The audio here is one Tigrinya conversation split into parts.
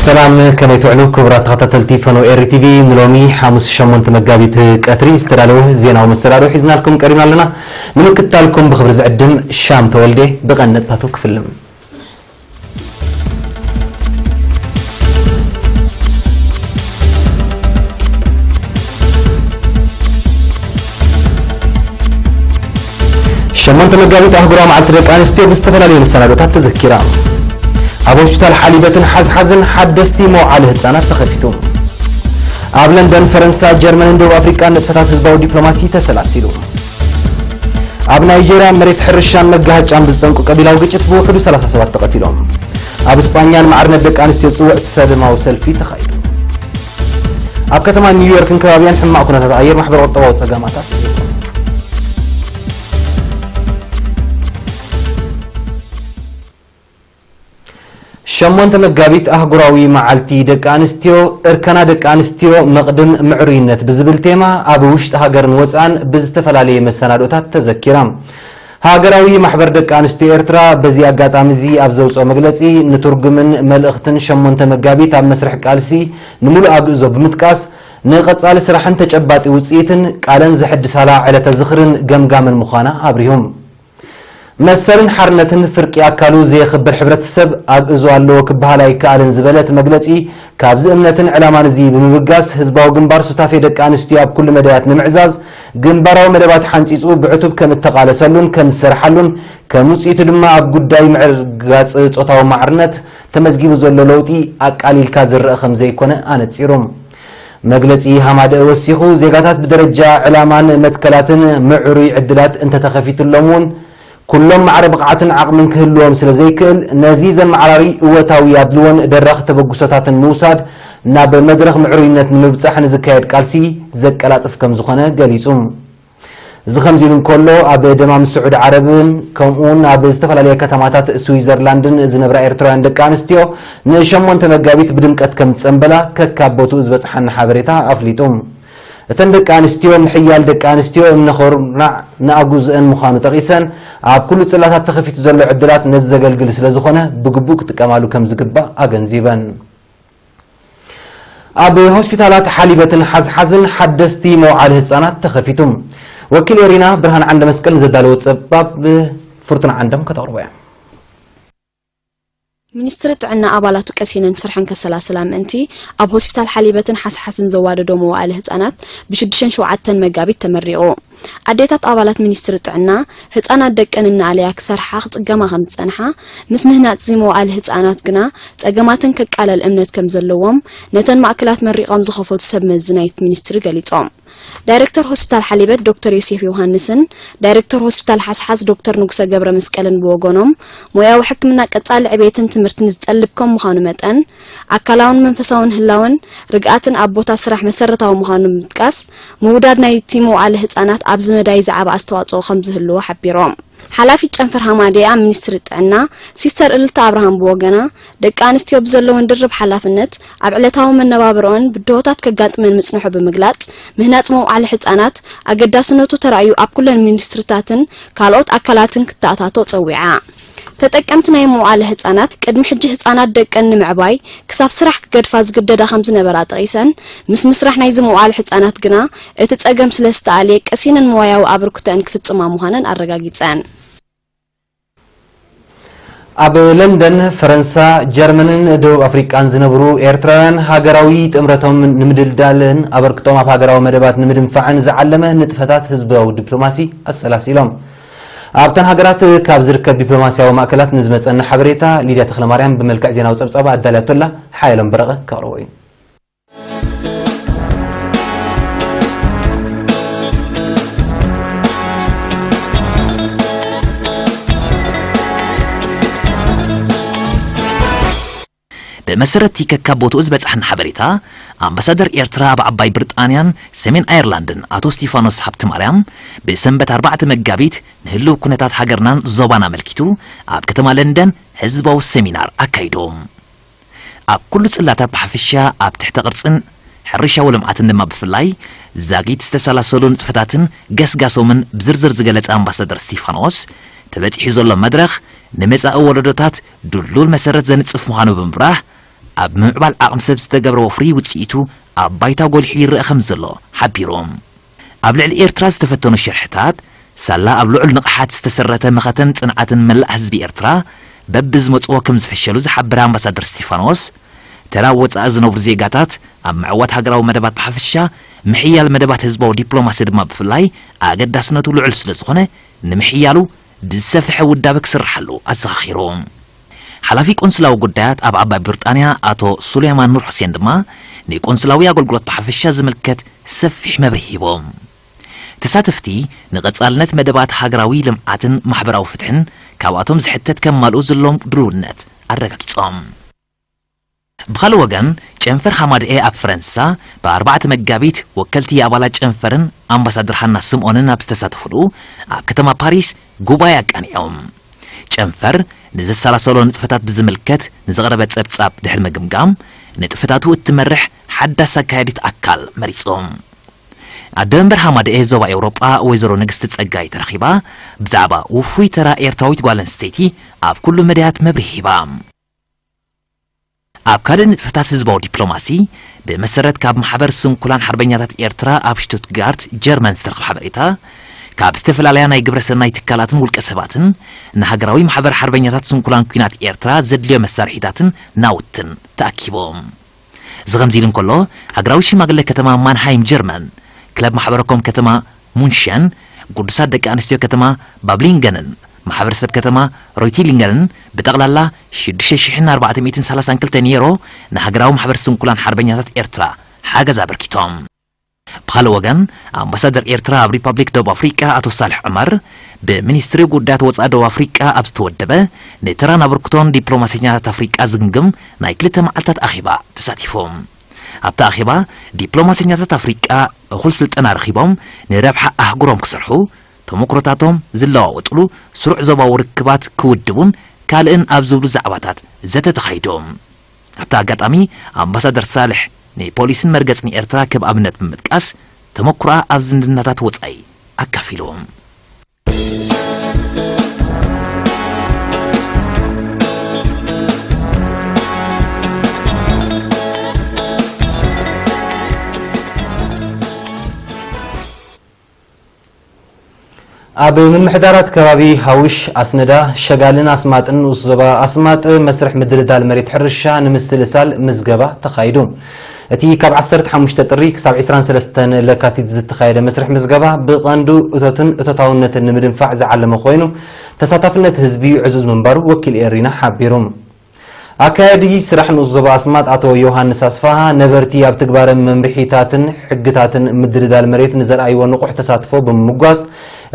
ሰላም፣ ከመይ ትውዕሉ ክቡራት ተኸታተልቲ ፈነው ኤሪ ቲቪ? ንሎሚ ሓሙስ ሸሞንተ መጋቢት ቀትሪ ዝተዳለወ ዜናዊ መስተዳድኦ ሒዝናልኩም ቀሪብና ኣለና። ንምክትታልኩም ብኽብሪ ዝዕድም ሻም ተወልዴ። ብቐንዲ ነጥብታቱ ክፍልም። ሸሞንተ መጋቢት ኣህጉራዊ መዓልቲ ደቂ ኣንስትዮ ብዝተፈላለዩ መሰናዶታት ተዘኪራ። ኣብ ሆስፒታል ሓሊበትን ሓዝሓዝን ሓደስቲ መውዓሊ ህጻናት ተኸፊቱ። ኣብ ለንደን፣ ፈረንሳ፣ ጀርመንን ደቡብ ኣፍሪቃን ንጥፈታት ህዝባዊ ዲፕሎማሲ ተሰላሲሉ። ኣብ ናይጄርያ መሬት ሕርሻን መጋሃጫን ብዝጠንቁ ቀቢላዊ ግጭት ብውሕዱ ሰላሳ ሰባት ተቐቲሎም። ኣብ ስጳኛን ማዕርነት ደቂ ኣንስትዮ ዝጽውዕ ሰላማዊ ሰልፊ ተኻይዱ። ኣብ ከተማ ኒውዮርክን ከባቢያን ሕማቕ ኩነታት ኣየር ማሕበረ ቁጠባዊ ጸገማት ኣስዒቡ። ሸሞንተ መጋቢት ኣህጉራዊ መዓልቲ ደቂ ኣንስትዮ፣ እርከና ደቂ ኣንስትዮ መቕድም ምዕሩይነት ብዝብል ቴማ ኣብ ውሽጢ ሃገርን ወጻእን ብዝተፈላለየ መሰናዶታት ተዘኪራ። ሃገራዊ ማሕበር ደቂ ኣንስትዮ ኤርትራ በዚ ኣጋጣሚ እዚ ኣብ ዘውጽኦ መግለጺ፣ ንትርጉምን መልእኽትን ሸሞንተ መጋቢት ኣብ መስርሕ ቃልሲ ንምሉእ ኣግእዞ ብምጥቃስ፣ ንቐጻሊ ስራሕን ተጨባጢ ውጽኢትን ቃለን ዘሐድሳላ ዕለተ ዝኽርን ገምጋምን ምዃና ኣብሪሁ። መሰልን ሓርነትን ፍርቂ ኣካሉ ዘየኽብር ሕብረተሰብ ኣግእዞ ኣለዎ ክበሃል ኣይከኣልን ዝበለ እቲ መግለጺ፣ ካብዚ እምነትን ዕላማን እዚ ብምብጋስ፣ ህዝባዊ ግንባር ሱታፌ ደቂ ኣንስትዮ ኣብ ኩሉ መዳያት ንምዕዛዝ፣ ግንባራዊ መደባት ሓንጺጹ ብዕቱብ ከም እተቓለሰሉን ከም ዝሰርሓሉን፣ ከም ውጽኢቱ ድማ ኣብ ጉዳይ ምዕርጋጽ ጾታዊ ማዕርነት ተመዝጊቡ ዘሎ ለውጢ ኣቃሊልካ ዝረኣ ከም ዘይኮነ ኣነጺሩ። መግለጺ ሃማደአ ወሲኹ፣ ዜጋታት ብደረጃ ዕላማን መትከላትን ምዕሩይ ዕድላት እንተተኸፊቱሎም እውን፣ ኩሎም ማዕረ ብቕዓትን ዓቕምን ክህልዎም ስለ ዘይክእል፣ ነዚ ዘመዓራሪ እወታዊ ኣድልዎን ደራኺ ተበግሶታትን ምውሳድ፣ ናብ መድረኽ ምዕሩይነት ንምብጻሕ ንዝካየድ ቃልሲ ዘቀላጥፍ ከም ዝኾነ ገሊጹ። እዚ ከምዚ ኢሉ እንከሎ፣ ኣብ ደማም ስዑዲ ዓረብን ከምኡውን ኣብ ዝተፈላለያ ከተማታት ስዊዘርላንድን ዝነብራ ኤርትራውያን ደቂ ኣንስትዮ ንሸሞንተ መጋቢት ብድምቀት ከም ዝጸንበላ ከካብ ቦትኡ ዝበጽሓና ሓበሬታ ኣፍሊጡ። እተን ደቂ ኣንስትዮ፣ ምሕያል ደቂ ኣንስትዮ እምነ ኩርናዕ ንኣጉዝእን ምዃኑ ጠቒሰን፣ ኣብ ኩሉ ጽላታት ተኸፊቱ ዘሎ ዕድላት ነዚ ዘገልግል ስለ ዝኾነ ብግቡእ ክጥቀማሉ ከም ዝግባእ ኣገንዚበን። ኣብ ሆስፒታላት ሓሊበትን ሓዝሓዝን ሓደስቲ መውዓሊ ህጻናት ተኸፊቱ። ወኪል ኤሪና ብርሃን ዓንደ መስቀል ንዘዳለዎ ጸብጻብ ፍርቱና ዓንዶም ከተቕርቦ እያ። ሚኒስትሪ ጥዕና ኣባላቱ ቀሲነን ስርሐን ከሰላስላ ምእንቲ ኣብ ሆስፒታል ሓሊበትን ሓዝሓዝን ዘዋደዶ መዋእለ ህጻናት ብሽዱሽተን ሸውዓተን መጋቢት ተመሪቑ። ኣዴታት ኣባላት ሚኒስትሪ ጥዕና ህጻናት ደቀን እናኣለያ ክሰርሓ ክጽገማ ከም ዝጸንሓ፣ ምስ ምህናጽ እዚ መዋእለ ህጻናት ግና ጸገማተን ከቃለል እምነት ከም ዘለዎም ነተን ማእከላት መሪቖም ዝኸፈቱ ሰብ መዚ ናይቲ ሚኒስትሪ ገሊጾም። ዳይሬክተር ሆስፒታል ሓሊበት ዶክተር ዮሴፍ ዮሃንስን ዳይሬክተር ሆስፒታል ሓስሓስ ዶክተር ንጉሰ ገብረ መስቀልን ብወገኖም፣ ሞያዊ ሕክምና ቀጻሊ ዕቤትን ትምህርትን ዝጠልብ ከም ምዃኑ መጠን፣ ኣካላውን መንፈሳውን ህላወን ርግኣትን ኣብ ቦታ ስራሕ መሰረታዊ ምዃኑ ብምጥቃስ፣ ምውዳድ ናይቲ መውዓሊ ህጻናት ኣብዚ መዳይ ዝዓበ ኣስተዋጽኦ ከም ዝህልዎ ሓቢሮም። ሓላፊት ጨንፈር ሃማደኣ ሚኒስትሪ ጥዕና ሲስተር እልልታ ኣብርሃም ብወገና፣ ደቂ ኣንስትዮ ብዘለወን ድርብ ሓላፍነት ኣብ ዕለታዊ መነባብሮኦን ብድሆታት ከጋጥመን ምጽንሑ ብምግላጽ፣ ምህናጽ መውዓሊ ህጻናት ኣገዳስነቱ ተራእዩ ኣብ ኩለን ሚኒስትሪታትን ካልኦት ኣካላትን ክተኣታቶ ጸዊዓ። ተጠቀምቲ ናይ መውዓሊ ህጻናት ቅድሚ ሕጂ ህጻናት ደቀን ንምዕባይ ክሳብ ስራሕ ክገድፋ ዝግደዳ ከም ዝነበራ ጠቒሰን፣ ምስ ምስራሕ ናይዚ መውዓሊ ህጻናት ግና እቲ ጸገም ስለ ዝተኣልየ ቀሲነን ሞያዊ ኣበርክቶአን ክፍጽማ ምዃነን ኣረጋጊጸን። ኣብ ለንደን፣ ፈረንሳ፣ ጀርመንን ደቡብ ኣፍሪቃን ዝነብሩ ኤርትራውያን ሃገራዊ ጥምረቶም ንምድልዳልን ኣበርክቶም ኣብ ሃገራዊ መደባት ንምድንፋዕን ዝዓለመ ንጥፈታት ህዝባዊ ዲፕሎማሲ ኣሰላሲሎም። ኣብተን ሃገራት ካብ ዝርከብ ዲፕሎማሲያዊ ማእከላት ንዝመጸና ሓበሬታ ሊድያ ተኽለማርያም ብመልክዕ ዜናዊ ጸብጻባ ኣዳልያቶላ፣ ሓየሎም በረቐ ከቕርቦ እዩ። ብመሰረት እቲ ከካብ ቦትኡ ዝበጻሕና ሓበሬታ፣ ኣምባሳደር ኤርትራ ኣብ ዓባይ ብሪጣንያን ሰሜን ኣየርላንድን ኣቶ ስቲፋኖስ ሃብተማርያም ብሰንበት ኣርባዕተ መጋቢት ንህልው ኩነታት ሃገርናን ዞባን ኣመልኪቱ ኣብ ከተማ ለንደን ህዝባዊ ሰሚናር ኣካይዶም። ኣብ ኩሉ ጽላታት ብሓፈሻ ኣብ ትሕተ ቅርጽን ሕርሻዊ ልምዓትን ድማ ብፍላይ ዛጊት ዝተሰላሰሉ ንጥፈታትን ገስጋሶምን ብዝርዝር ዝገለጸ ኣምባሳደር ስቲፋኖስ፣ ተበጺሑ ዘሎ መድረኽ ንመጻኢ ወለዶታት ድሉል መሰረት ዘንጽፍ ምዃኑ ብምብራህ፣ ኣብ ምምዕባል ዓቕሚ ሰብ ዝተገብረ ወፍሪ ውፅኢቱ ኣብ ባይታ ጎሊሑ ይረአ ከም ዘሎ ሓቢሩ። ኣብ ልዕሊ ኤርትራ ዝተፈተኑ ሽርሕታት፣ ሳላ ኣብ ልዑል ንቕሓት ዝተሰረተ መኸተን ጽንዓትን መላእ ህዝቢ ኤርትራ በብዝመጽዎ ከም ዝፍሸሉ ዝሓበረ ኣምባሳደር ስቲፋኖስ፣ ተራ ወጻኢ ዝነብሩ ዜጋታት ኣብ ምዕዋት ሃገራዊ መደባት ብሓፈሻ፣ ምሕያል መደባት ህዝባዊ ዲፕሎማሲ ድማ ብፍላይ ኣገዳስነቱ ልዑል ስለ ዝኾነ፣ ንምሕያሉ ብዝሰፍሐ ውዳበ ክስርሓሉ ኣዘኻኺሩ። ሓላፊ ቆንስላዊ ጉዳያት ኣብ ዓባይ ብሪጣንያ ኣቶ ሱሌማን ኑር ሑሴን ድማ ንቆንስላዊ ኣገልግሎት ብሓፈሻ ዝምልከት ሰፊሕ መብርሂ ሂቦም። ተሳተፍቲ ንቐጻልነት መደባት ሃገራዊ ልምዓትን ማሕበራዊ ፍትሕን ካብኣቶም ዝሕተት ከማልኡ ዘለዎም ድልውነት ኣረጋጊጾም። ብኻልእ ወገን፣ ጨንፈር ሃማደኤ ኣብ ፈረንሳ ብ ኣርባዕተ መጋቢት ወከልቲ ኣባላት ጨንፈርን ኣምባሳደር ሃና ስምኦንን ኣብ ዝተሳተፉሉ ኣብ ከተማ ፓሪስ ጉባኤ ኣቃኒዖም። ጨንፈር ንዘሰላሰሎ ንጥፈታት ብዝምልከት ንዝቐረበ ጸብጻብ ድሕሪ ምግምጋም፣ ንጥፈታቱ እትመርሕ ሓዳስ ኣካያዲት ኣካል መሪጾም። ኣደ መንበር ሃማደኤ ዞባ ኤውሮጳ ወይዘሮ ንግስቲ ጸጋይ ተረኺባ ብዛዕባ ውፉይ ተራ ኤርትራዊት ጓል ኣንስተይቲ ኣብ ኩሉ መዳያት መብርሂ ሂባ። ኣብ ካልእ ንጥፈታት ህዝባዊ ዲፕሎማሲ፣ ብመሰረት ካብ ማሕበር ስንኩላን ሓርበኛታት ኤርትራ ኣብ ሽቱትጋርት ጀርመን ዝተረኽበ ሓበሬታ፣ ካብ ዝተፈላለያ ናይ ግብረ ሰናይ ትካላትን ውልቀ ሰባትን ንሃገራዊ ማሕበር ሓርበኛታት ስንኩላን ኲናት ኤርትራ ዘድልዮ መሳርሒታትን ናውትን ተኣኪቦም። እዚ ከምዚ ኢሉ እንከሎ፣ ሃገራዊ ሽማግለ ከተማ ማንሃይም ጀርመን፣ ክለብ ማሕበረኮም ከተማ ሙንሸን፣ ግዱሳት ደቂ ኣንስትዮ ከተማ ባብሊንገንን ማሕበረሰብ ከተማ ሮይቲሊንገንን ብጠቕላላ ሽዱሽተ ሽሕን ኣርባዕተ ሚእትን ሰላሳን ክልተን ዩሮ ንሃገራዊ ማሕበር ስንኩላን ሓርበኛታት ኤርትራ ሓገዝ ኣበርኪቶም። ብኻልእ ወገን፣ ኣምባሳደር ኤርትራ ኣብ ሪፓብሊክ ደቡብ ኣፍሪቃ ኣቶ ሳልሕ ዑመር፣ ብሚኒስትሪ ጉዳያት ወጻኢ ደቡብ ኣፍሪቃ ኣብ ዝተወደበ ንተራን ኣበርክቶን ዲፕሎማሰኛታት ኣፍሪቃ ዝግምግም ናይ ክልተ መዓልታት ኣኼባ ተሳቲፎም። ኣብቲ ኣኼባ፣ ዲፕሎማሰኛታት ኣፍሪቃ እኹል ስልጠና ረኺቦም ንረብሓ ኣህጉሮም ክሰርሑ፣ ተሞክሮታቶም ዝለዋወጥሉ ስሩዕ ዞባዊ ርክባት ክውድቡን ካልእን ኣብ ዝብሉ ዛዕባታት ዘተ ተኻይዱ። ኣብቲ ኣጋጣሚ፣ ኣምባሳደር ሳልሕ ንፖሊስን መርገጽን ኤርትራ ከም ኣብነት ብምጥቃስ፣ ተመኩሮኣ ኣብ ዝምድናታት ወጻኢ ኣካፊሉ። ኣብ ምምሕዳራት ከባቢ ሃውሽ፣ ኣስነዳ፣ ሸጋልን ኣስማጥን ንኡስ ዞባ ኣስማጥ መስርሕ ምድልዳል መሬት ሕርሻ ንምስልሳል ምዝገባ ተኻይዱ። እቲ ካብ ዓሰርተ ሓሙሽተ ጥሪ ክሳብ ዕስራን ሰለስተን ለካቲት ዝተኻየደ መስርሕ ምዝገባ ብቐንዱ እቶትን እቶታውነትን ንምድንፋዕ ዝዓለመ ኮይኑ፣ ተሳታፍነት ህዝቢ ዕዙዝ ምንባሩ ወኪል ኤሪና ሓቢሩ። ኣካያዲ ስራሕ ንኡስ ዞባ ኣስማጥ ኣቶ ዮሃንስ ኣስፋሃ፣ ነበርቲ ኣብ ትግባረ መምርሒታትን ሕግታትን ምድልዳል መሬት ንዘርኣይዎ ንቑሕ ተሳትፎ ብምምጓስ፣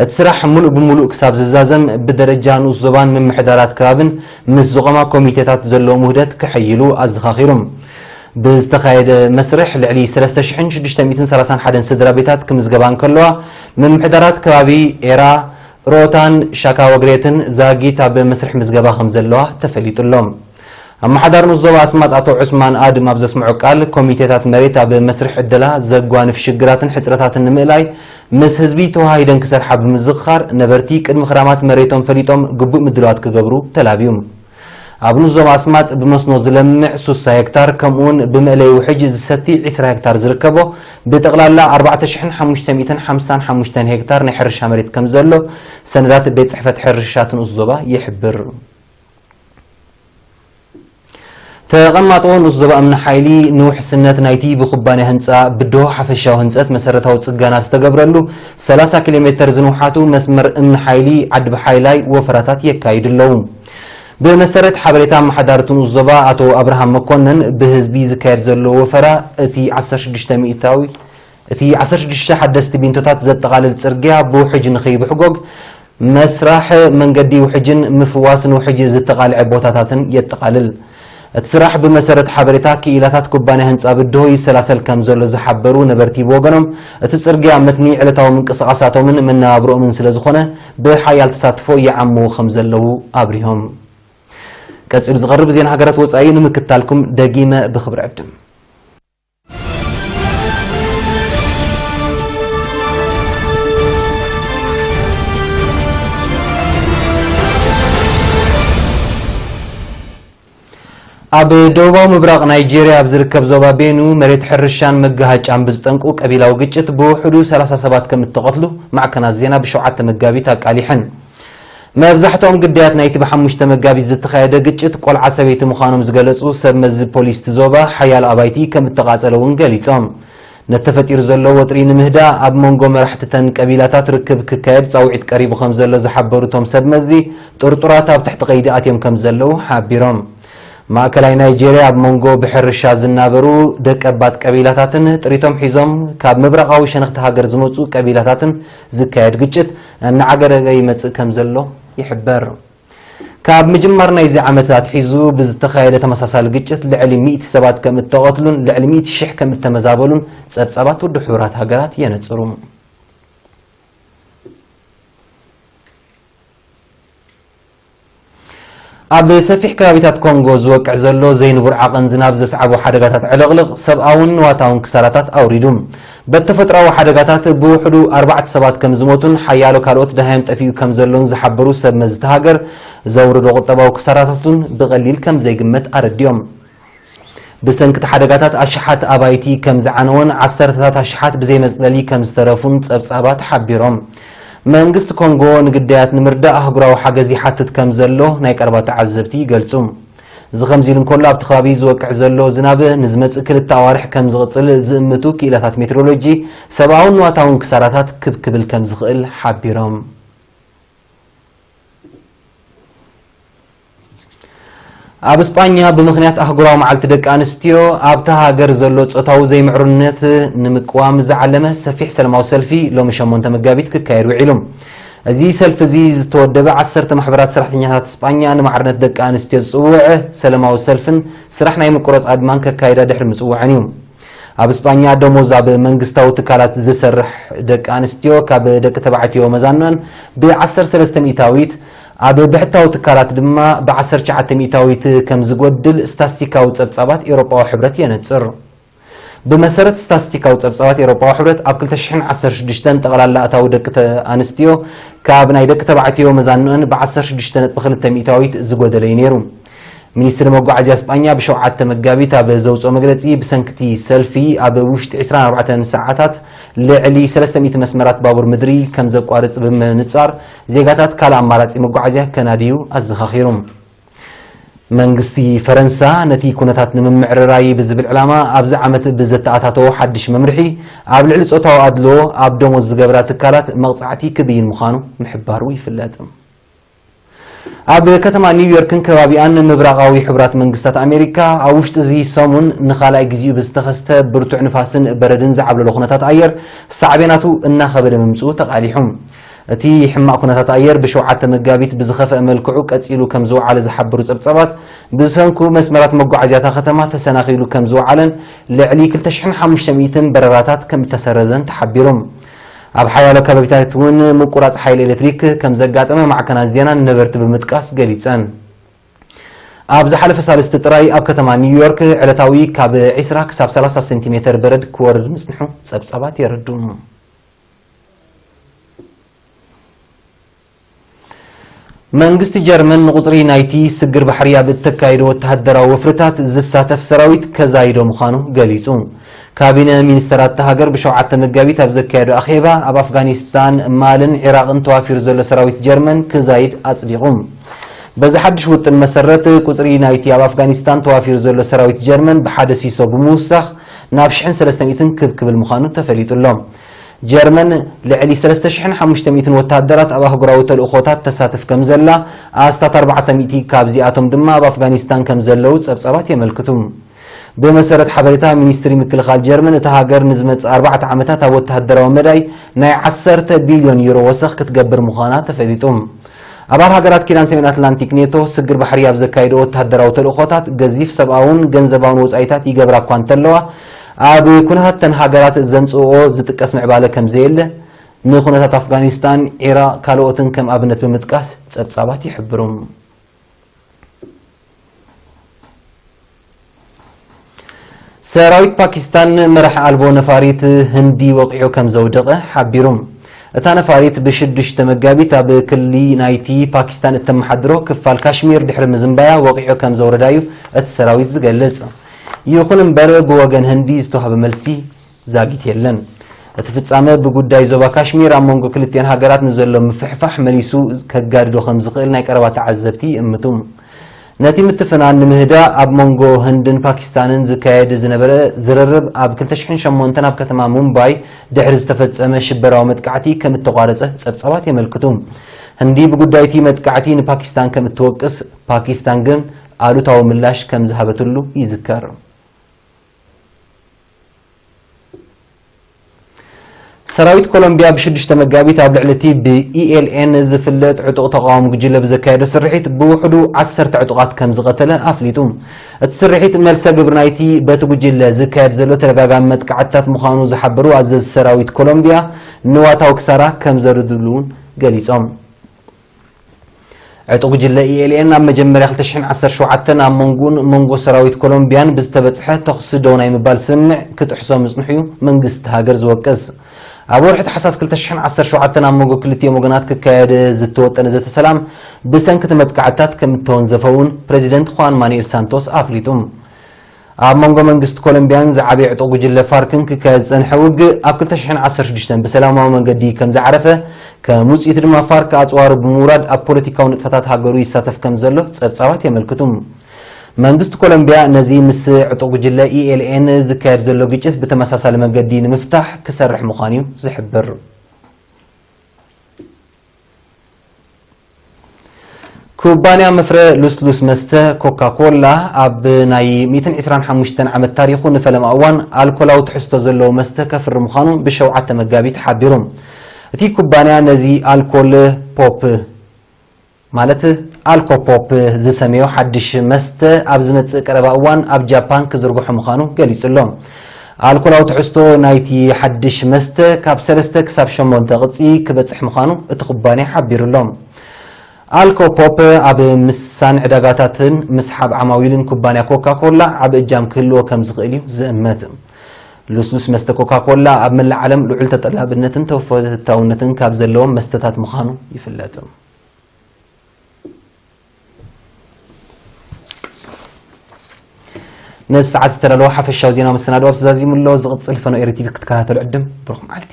እቲ ስራሕ ምሉእ ብምሉእ ክሳብ ዝዛዘም ብደረጃ ንኡስ ዞባን ምምሕዳራት ከባብን ምስ ዝቖማ ኮሚቴታት ዘለዎም ውህደት ከሐይሉ ኣዘኻኺሩ። ብዝተኻየደ መስርሕ ልዕሊ ሰለስተ ሽሕን ሽዱሽተ ሚእትን ሰላሳን ሓደን ስድራ ቤታት ክምዝገባ እንከለዋ፣ ምምሕዳራት ከባቢ ኤራ፣ ሮታን ሻካ ወግሬትን ዛጊት ኣብ መስርሕ ምዝገባ ከም ዘለዋ ተፈሊጡ ኣሎ። ኣመሓዳሪ ንኡስ ዞባ ኣስማጥ ኣቶ ዑስማን ኣድም ኣብ ዘስምዖ ቃል፣ ኮሚቴታት መሬት ኣብ መስርሕ ዕደላ ዘጓንፍ ሽግራትን ሕጽረታትን ንምእላይ ምስ ህዝቢ ተወሃሂደን ክሰርሓ ብምዝኽኻር፣ ነበርቲ ቅድሚ ክራማት መሬቶም ፈሊጦም ግቡእ ምድላዋት ክገብሩ ተላብዩ። ኣብ ንኡስ ዞባ ኣስማጥ ብመስኖ ዝለምዕ ሱሳ ሄክታር፣ ከምኡውን ብመእለዪ ውሕጅ ዝሰቲ ዕስራ ሄክታር ዝርከቦ፣ ብጠቕላላ ኣርባዕተ ሽሕን ሓሙሽተ ሚእትን ሓምሳን ሓሙሽተን ሄክታር ናይ ሕርሻ መሬት ከም ዘሎ ሰነዳት ቤት ጽሕፈት ሕርሻ እቲ ንኡስ ዞባ ይሕብር። ተቐማጦ ንኡስ ዞባ እምኒ ሓይሊ ንውሕስነት ናይቲ ብኩባንያ ህንጻ ብድሆ ሓፈሻዊ ህንጸት መሰረታዊ ጽገና ዝተገብረሉ ሰላሳ ኪሎ ሜተር ዝንውሓቱ መስመር እምኒ ሓይሊ ዓዲ ብሓይላይ ወፈራታት የካይዱ ኣለዉ። ብመሰረት ሓበሬታ ኣመሓዳሪ እቲ ንኡስ ዞባ ኣቶ ኣብርሃም መኮነን፣ ብህዝቢ ዝካየድ ዘሎ ወፈራ እቲ ዓሰርተ ሽዱሽተ ሚእታዊ እቲ ዓሰርተ ሽዱሽተ ሓደስቲ ቢንቶታት ዘጠቓልል ጽርግያ ብውሕጅ ንኸይብሕጎግ መስራሕ መንገዲ ውሕጅን ምፍዋስ ንውሕጅ ዝተቓልዐ ቦታታትን የጠቓልል። እቲ ስራሕ ብመሰረት ሓበሬታ ክኢላታት ኩባንያ ህንጻ ብድሆ ይሰላሰል ከም ዘሎ ዝሓበሩ ነበርቲ ብወገኖም፣ እቲ ጽርግያ መትኒ ዕለታዊ ምንቅስቓሳቶምን መነባብሮኦምን ስለ ዝኾነ ብሓያል ተሳትፎ ይዓምዎ ከም ዘለዉ ኣብሪሆም። ቀጺሉ ዝቐርብ ዜና ሃገራት ወጻኢ ንምክታልኩም ደጊመ ብኽብሪ ዕድም። ኣብ ደቡባዊ ምብራቕ ናይጄርያ ኣብ ዝርከብ ዞባ ቤኑ መሬት ሕርሻን መጋሃጫን ብዝጠንቁ ቀቢላዊ ግጭት ብውሕዱ ሰላሳ ሰባት ከም እተቐትሉ ማዕከናት ዜና ብሸውዓተ መጋቢት ኣቃሊሐን። መብዛሕትኦም ግዳያት ናይቲ ብሓሙሽተ መጋቢት ዝተኻየደ ግጭት ቆልዓ ሰበይቲ ምዃኖም ዝገለጹ ሰብ መዚ ፖሊስ እቲ ዞባ ሓያሎ ኣባይቲ ከም እተቓጸለ እውን ገሊጾም። ነቲ ተፈጢሩ ዘሎ ወጥሪ ንምህዳእ ኣብ መንጎ መራሕቲ እተን ቀቢላታት ርክብ ክካየድ ጻውዒት ቀሪቡ ከም ዘሎ ዝሓበሩ እቶም ሰብ መዚ ጥርጡራት ኣብ ትሕቲ ቀይዲ ኣትዮም ከም ዘለዉ ሓቢሮም። ማእከላይ ናይጄርያ ኣብ መንጎ ብሕርሻ ዝናበሩ ደቀባት ቀቢላታትን ጥሪቶም ሒዞም ካብ ምብራቓዊ ሸነኽቲ ሃገር ዝመጹ ቀቢላታትን ዝካየድ ግጭት እናዓገረገ ይመጽእ ከም ዘሎ ይሕበር። ካብ ምጅማር ናይዚ ዓመት ኣትሒዙ ብዝተኻየደ ተመሳሳሊ ግጭት ልዕሊ ሚእቲ ሰባት ከም እተቐትሉን ልዕሊ ሚእቲ ሽሕ ከም እተመዛበሉን ጸብጻባት ውድብ ሕቡራት ሃገራት የነጽሩ። ኣብ ሰፊሕ ከባቢታት ኮንጎ ዝወቅዕ ዘሎ ዘይንቡር ዓቐን ዝናብ ዘስዓቦ ሓደጋታት ዕልቕልቕ ሰብኣውን ንዋታውን ክሳራታት ኣውሪዱ። በቲ ተፈጥሮኣዊ ሓደጋታት ብውሕዱ ኣርባዕተ ሰባት ከም ዝሞቱን ሓያሎ ካልኦት ደሃዮም ጠፊኡ ከም ዘሎን ዝሓበሩ ሰብ መዚ እታ ሃገር፣ ዘውርዶ ቁጠባዊ ክሳራታቱን ብቐሊል ከም ዘይግመት ኣረዲኦም። ብሰንኪ እቲ ሓደጋታት ኣሽሓት ኣባይቲ ከም ዝዓነወን ዓሰርተታት ኣሽሓት ብዘይ መጽለሊ ከም ዝተረፉን ጸብጻባት ሓቢሮም። መንግስቲ ኮንጎ ንግዳያት ንምርዳእ ኣህጉራዊ ሓገዝ ይሓትት ከም ዘሎ ናይ ቀረባ ተዓዘብቲ ይገልጹ። እዚ ከምዚ ኢሉ እንከሎ፣ ኣብቲ ከባቢ ዝወቅዕ ዘሎ ዝናብ ንዝመጽእ ክልተ ኣዋርሕ ከም ዝቕጽል ዝእምቱ ክኢላታት ሜትሮሎጂ፣ ሰብኣውን ንዋታውን ክሳራታት ክብ ክብል ከም ዝኽእል ሓቢሮም። ኣብ እስጳኛ ብምኽንያት ኣህጉራዊ መዓልቲ ደቂ ኣንስትዮ ኣብታ ሃገር ዘሎ ጾታዊ ዘይምዕሩነት ንምቅዋም ዝዓለመ ሰፊሕ ሰላማዊ ሰልፊ ሎሚ ሸሞንተ መጋቢት ክካየድ ውዒሉ። እዚ ሰልፊ እዚ ዝተወደበ ዓሰርተ ማሕበራት ሰራሕተኛታት እስጳኛ ንማዕርነት ደቂ ኣንስትዮ ዝጽውዕ ሰላማዊ ሰልፍን ስራሕ ናይ ምቁራጽ ኣድማን ከካይዳ ድሕሪ ምጽውዐን እዩ። ኣብ እስጳኛ ደሞዝ ኣብ መንግስታዊ ትካላት ዝሰርሕ ደቂ ኣንስትዮ ካብ ደቂ ተባዕትዮ መዛንኦን ብ13%፣ ኣብ ብሕታዊ ትካላት ድማ ብ19% ከም ዝጎድል ስታስቲካዊ ጸብጻባት ኤውሮጳዊ ሕብረት የነጽር። ብመሰረት ስታስቲካዊ ጸብጻባት ኤውሮጳዊ ሕብረት፣ ኣብ ክልተ ሽሕን ዓሰርተ ሽዱሽተን ጠቕላላ ኣታዊ ደቂ ተ-፣ ኣንስትዮ ካብ ናይ ደቂ ተባዕትዮ መዛንኦን ብ16.2% ዝጎደለ እዩ ነይሩ። ሚኒስትሪ መጓዓዝያ እስጳኛ ብሸውዓተ መጋቢት ኣብ ዘውፅኦ መግለፂ፣ ብሰንክቲ ሰልፊ ኣብ ውሽጢ ዕስራን ኣርባዕተን ሰዓታት ልዕሊ ሰለስተ ሚእቲ መስመራት ባቡር ምድሪ ከም ዘቋርፅ ብምንፃር፣ ዜጋታት ካልእ ኣማራፂ መጓዓዝያ ከናድዩ ኣዘኻኺሩ። መንግስቲ ፈረንሳ ነቲ ኩነታት ንምምዕርራይ ብዝብል ዕላማ ኣብዚ ዓመት ብዘተኣታተዎ ሓድሽ መምርሒ፣ ኣብ ልዕሊ ጾታዊ ኣድልዎ ኣብ ደሞዝ ዝገብራ ትካላት መቕጻዕቲ ክብይን ምዃኑ ምሕባሩ ይፍለጥ። ኣብ ከተማ ኒውዮርክን ከባቢኣን ምብራቓዊ ሕቡራት መንግስታት ኣሜሪካ ኣብ ውሽጢ እዚ ሰሙን ንኻልኣይ ግዜኡ ብዝተኸስተ ብርቱዕ ንፋስን በረድን ዝዓብለሎ ኩነታት ኣየር ሳዕቤናቱ እናኸበደ ምምጽኡ ተቓሊሑ። እቲ ሕማቕ ኩነታት ኣየር ብሸውዓተ መጋቢት ብዝኸፍአ መልክዑ ቀጺሉ ከም ዝወዓለ ዝሓበሩ ጸብጻባት፣ ብሰንኩ መስመራት መጓዓዝያ እታ ከተማ ተሰናኺሉ ከም ዝወዓለን ልዕሊ ክልተ ሽሕን ሓሙሽተ ሚእትን በረራታት ከም እተሰረዘን ተሓቢሩ። ኣብ ሓያሎ ከባቢታት እውን ምቁራጽ ሓይሊ ኤሌክትሪክ ከም ዘጋጠመ ማዕከናት ዜና ንነበርቲ ብምጥቃስ ገሊጸን። ኣብ ዝሓለፈ ሳልስቲ ጥራይ ኣብ ከተማ ኒውዮርክ ዕለታዊ ካብ ዕስራ ክሳብ ሰላሳ ሴንቲሜተር በረድ ክወርድ ምጽንሑ ጸብጻባት የረድኡ። መንግስቲ ጀርመን ንቁጽሪ ናይቲ ስግር ባሕሪ ኣብ እተካይዶ ወተሃደራዊ ወፍርታት ዝሳተፍ ሰራዊት ከዛይዶ ምዃኑ ገሊጹ። ካቢነ ሚኒስተራት እታ ሃገር ብሸውዓተ መጋቢት ኣብ ዘካየዶ ኣኼባ፣ ኣብ ኣፍጋኒስታን፣ ማልን ዒራቕን ተዋፊሩ ዘሎ ሰራዊት ጀርመን ክዛይድ ኣጽዲቑ። በዚ ሓድሽ ውጥን መሰረት፣ ቁጽሪ ናይቲ ኣብ ኣፍጋኒስታን ተዋፊሩ ዘሎ ሰራዊት ጀርመን ብሓደ ሲሶ ብምውሳኽ ናብ ሽሕን ሰለስተ ሚእትን ክብ ክብል ምዃኑ ተፈሊጡ ኣሎ። ጀርመን ልዕሊ ሰለስተ ሽሕን ሓሙሽተ ሚእትን ወተሃደራት ኣብ ኣህጉራዊ ተልእኾታት ተሳትፍ ከም ዘላ፣ ኣስታት ኣርባዕተ ሚእቲ ካብዚኣቶም ድማ ኣብ ኣፍጋኒስታን ከም ዘለዉ ጸብጻባት የመልክቱ። ብመሰረት ሓበሬታ ሚኒስትሪ ምክልኻል ጀርመን፣ እታ ሃገር ንዝመጽእ ኣርባዕተ ዓመታት ኣብ ወተሃደራዊ መዳይ ናይ ዓሰርተ ቢልዮን ዩሮ ወሰኽ ክትገብር ምዃና ተፈሊጡ። ኣባል ሃገራት ኪዳን ሰሜን ኣትላንቲክ ኔቶ፣ ስግር ባሕሪ ኣብ ዘካየዶ ወተሃደራዊ ተልእኾታት ገዚፍ ሰብኣውን ገንዘባውን ወጻኢታት ይገብራ እኳ እንተለዋ፣ ኣብ ኩነታት እተን ሃገራት ዘምጽእኦ ዝጥቀስ ምዕባለ ከም ዘየለ፣ ንኩነታት ኣፍጋኒስታን፣ ዒራቕ፣ ካልኦትን ከም ኣብነት ብምጥቃስ ጸብጻባት ይሕብሩ። ሰራዊት ፓኪስታን መራሕ ኣልቦ ነፋሪት ህንዲ ወቂዑ ከም ዘውደቐ ሓቢሩ። እታ ነፋሪት ብ ሽዱሽተ መጋቢት ኣብ ክሊ ናይቲ ፓኪስታን እተመሓድሮ ክፋል ካሽሚር ድሕሪ ምዝንባያ ወቒዑ ከም ዘውረዳ'ዩ እቲ ሰራዊት ዝገልጽ። ይኹን እምበር፣ ብወገን ህንዲ ዝተዋህበ መልሲ ዛጊት የለን። እቲ ፍጻመ ብጉዳይ ዞባ ካሽሚር ኣብ መንጎ ክልቲኣን ሃገራት ንዘሎ ምፍሕፋሕ መሊሱ ከጋድዶ ከም ዝኽእል ናይ ቀረባ ተዓዘብቲ ይእምቱ። ነቲ ምትፍናን ንምህዳእ ኣብ መንጎ ህንድን ፓኪስታንን ዝካየድ ዝነበረ ዝርርብ ኣብ ክልተ ሽሕን ሸሞንተን ኣብ ከተማ ሙምባይ ድሕሪ ዝተፈጸመ ሽበራዊ መጥቃዕቲ ከም እተቋረጸ ጸብጻባት የመልክቱ። ህንዲ ብጉዳይ እቲ መጥቃዕቲ ንፓኪስታን ከም እትወቅስ፣ ፓኪስታን ግን ኣሉታዊ ምላሽ ከም ዝሃበትሉ ይዝከር። ሰራዊት ኮሎምቢያ ብሽዱሽተ መጋቢት ኣብ ልዕሊ እቲ ብኢ ኤል ኤን ዝፍለጥ ዕጡቕ ተቓዋሚ ጉጅለ ብዘካየዶ ስርሒት ብውሕዱ ዓሰርተ ዕጡቓት ከም ዝቐተለ ኣፍሊጡ። እቲ ስርሒት መልሰ ግብሪ ናይቲ በቲ ጉጅለ ዝካየድ ዘሎ ተደጋጋሚ መጥቃዕትታት ምዃኑ ዝሓበሩ ኣዘዝቲ ሰራዊት ኮሎምቢያ፣ ንዋታዊ ክሳራ ከም ዘርድሉ እውን ገሊጾም። ዕጡቕ ጉጅለ ኢ ኤል ኤን ኣብ መጀመርያ ክልተ ሽሕን ዓሰርተ ሸውዓተን ኣብ መንጎኡን መንጎ ሰራዊት ኮሎምቢያን ብዝተበጽሐ ተኹሲ ደው ናይ ምባል ስምምዕ ክጥሕሶ ምጽንሑ እዩ መንግስቲ ሃገር ዝወቅስ። ኣብ ወርሒ ታሕሳስ ክልተ ሽሕን ዓሰርተ ሸውዓተን ኣብ መንጎ ክልቲኦም ወገናት ክካየድ ዝተወጠነ ዘተ ሰላም ብሰንኪ እቲ መጥቃዕትታት ከም እተወንዘፈ እውን ፕሬዚደንት ኹዋን ማኑኤል ሳንቶስ ኣፍሊጡ። ኣብ መንጎ መንግስቲ ኮሎምቢያን ዝዓበየ ዕጡቕ ጉጅለ ፋርክን ክካየድ ዝጸንሐ ውግእ ኣብ ክልተ ሽሕን ዓሰርተ ሽዱሽተን ብሰላማዊ መንገዲ ከም ዝዓረፈ፣ ከም ውጽኢቱ ድማ ፋርክ ኣጽዋሩ ብምውራድ ኣብ ፖለቲካዊ ንጥፈታት ሃገሩ ይሳተፍ ከም ዘሎ ጸብጻባት የመልክቱ። መንግስቲ ኮሎምቢያ ነዚ ምስ ዕጡቕ ጉጅለ ኢ ኤል ኤን ዝካየድ ዘሎ ግጭት ብተመሳሳሊ መንገዲ ንምፍታሕ ክሰርሕ ምዃኑ እዩ ዝሕብር። ኩባንያ መፍረ ልስሉስ መስተ ኮካ ኮላ ኣብ ናይ ሚእትን ዕስራን ሓሙሽተን ዓመት ታሪኹ ንፈለማ እዋን ኣልኮላዊ ትሕዝቶ ዘለዎ መስተ ከፍሪ ምዃኑ ብሸውዓተ መጋቢት ሓቢሩ። እቲ ኩባንያ ነዚ ኣልኮል ፖፕ ማለት ኣልኮ ፖፕ ዝሰመዮ ሓድሽ መስተ ኣብ ዝመጽእ ቀረባ እዋን ኣብ ጃፓን ክዝርግሖ ምዃኑ ገሊጹ ኣሎ። ኣልኮላዊ ትሕዝቶ ናይቲ ሓድሽ መስተ ካብ ሰለስተ ክሳብ ሸሞንተ ቅጺ ክበጽሕ ምዃኑ እቲ ኩባንያ ሓቢሩ ኣሎ። ኣልኮ ፖፕ ኣብ ምስሳን ዕዳጋታትን ምስሓብ ዓማዊልን ኩባንያ ኮካ ኮላ ዓቢ እጃም ክህልዎ ከም ዝኽእል እዩ ዝእመት። ልስሉስ መስተ ኮካ ኮላ ኣብ መላእ ዓለም ልዑል ተጠላብነትን ተፈታውነትን ካብ ዘለዎም መስተታት ምዃኑ ይፍለጥ። ነዚ ሰዓት ዝተዳለወ ሓፈሻዊ ዜና መሰናድኦ ኣብ ተዛዚሙ ኣሎ። ዝቕጽል ፈኖ ኤሪ ቲቪ ክትከታተሉ ዕድም። ብሩኽ መዓልቲ።